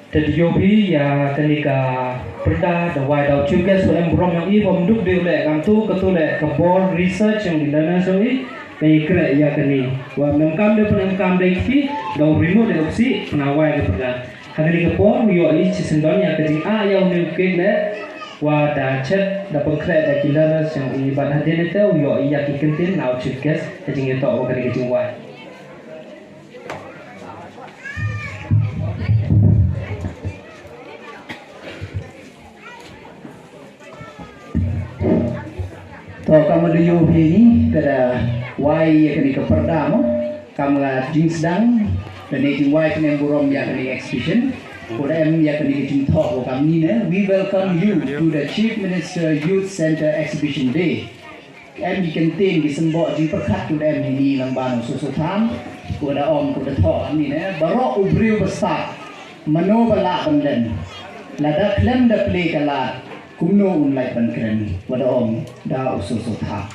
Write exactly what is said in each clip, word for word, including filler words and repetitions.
Te dei ïa phi ïa kane ka pyrda da wai da u chief guest u em burom ïa i, bym duk dei u leh kam tu ka tu leh ka bor research ïa ki learners ïa i. Te i kre ïa kane wa mem kam dei pyn em kam dei ki da u remote dei u si pynawai ka pyrda. Ha kane ka por u ïoh i chi syndon ïa ka jing a ïa u ne u kek leh wa da chet da pynkhreh da ki learners ïa i, bad hadien te u ïoh i ïa ki kyntien na u chief guest ka jing ïa to wa kane ka jing wai. To, kam da ïoh phi ni, ka da wai ïa kane ka pyrda mo, kam la jingsdang, kane jingwai kane burom ïa kane exhibition, ko da em ïa kane ka jingthoh ko kam ni ne, we welcome you to the Chief Minister Youth Centre Exhibition Day. Em ki kyntien ki symbol jingpyrkhat ki da em hi ni lang ban u Soso Tham, ko da ong ko da thoh ni ne, baroh u briew ba sat, mano ba lah ban len, lada khlem da plie ka lad, kumno un lait ban kren, ko da ong da u Soso Tham.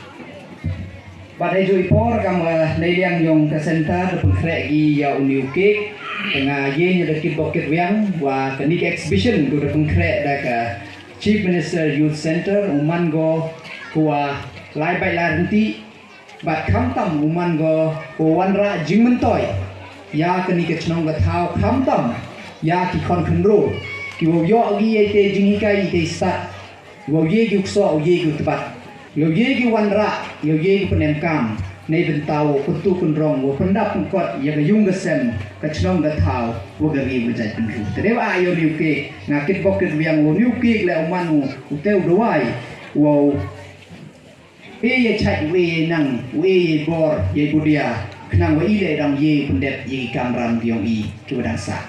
Bad ha ijui por kam, eh, nei liang ïong ka center da pynkhreh ki ïa u ne u kek, te nga ïeng ïa da kit bok kit wiang, wa kane ka exhibition ko da pynkhreh da ka Chief Minister Youth Centre, u man ko ko wa lai bai lai rynti, bad khamtam u man ko ko wanrah jingmyntoi ïa kane ka chnong ka thaw, khamtam ïa ki khon khynro ki wow ïoh ki ïa te jinghikai ïa te sat, wow ïa ki u ksoh, wow ïa ki u tbat, wow ïa ki wanrah, wow ïa ki pynemkam, nei bynta wow kyntu kynrong, wow pyndap pynkot ïa ka yung ka sem, ka chnong ka thaw, wa ka ri wa jaitbynriew. Te dei wa ïa u ne u kek, nga kit bok kit wiang u ne u kek leh u man u, u te u dawai, wow e ïa chait, u e ïa nang, u e ïa bor, ïa budia, khnang wa i leh dang ïa pyndep ïa ki kamram yong i ki wa dang sah.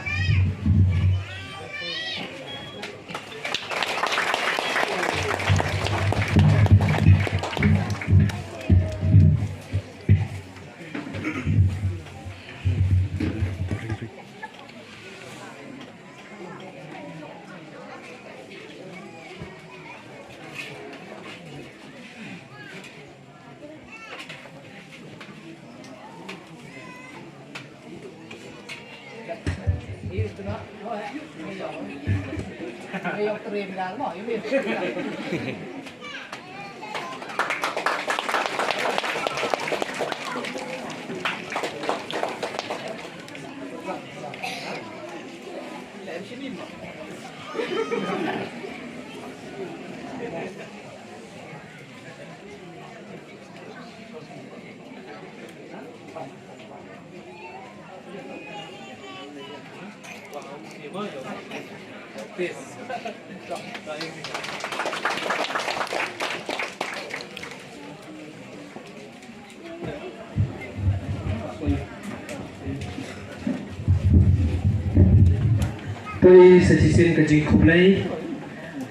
Te sa shisien ka jingkhublei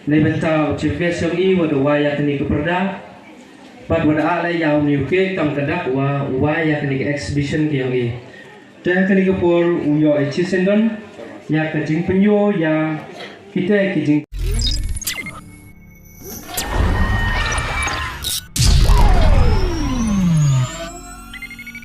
na ka bynta u chief guest yong i wa da wai ïa kane ka pyrda. Bad wa da ai ïa u ne u kek tang ka dak wa wai ïa kane ka exhibition ka yong i. Te ha kane ka por u ïoh i chi syndon ïa ka jingpynïoh ïa kita ki jing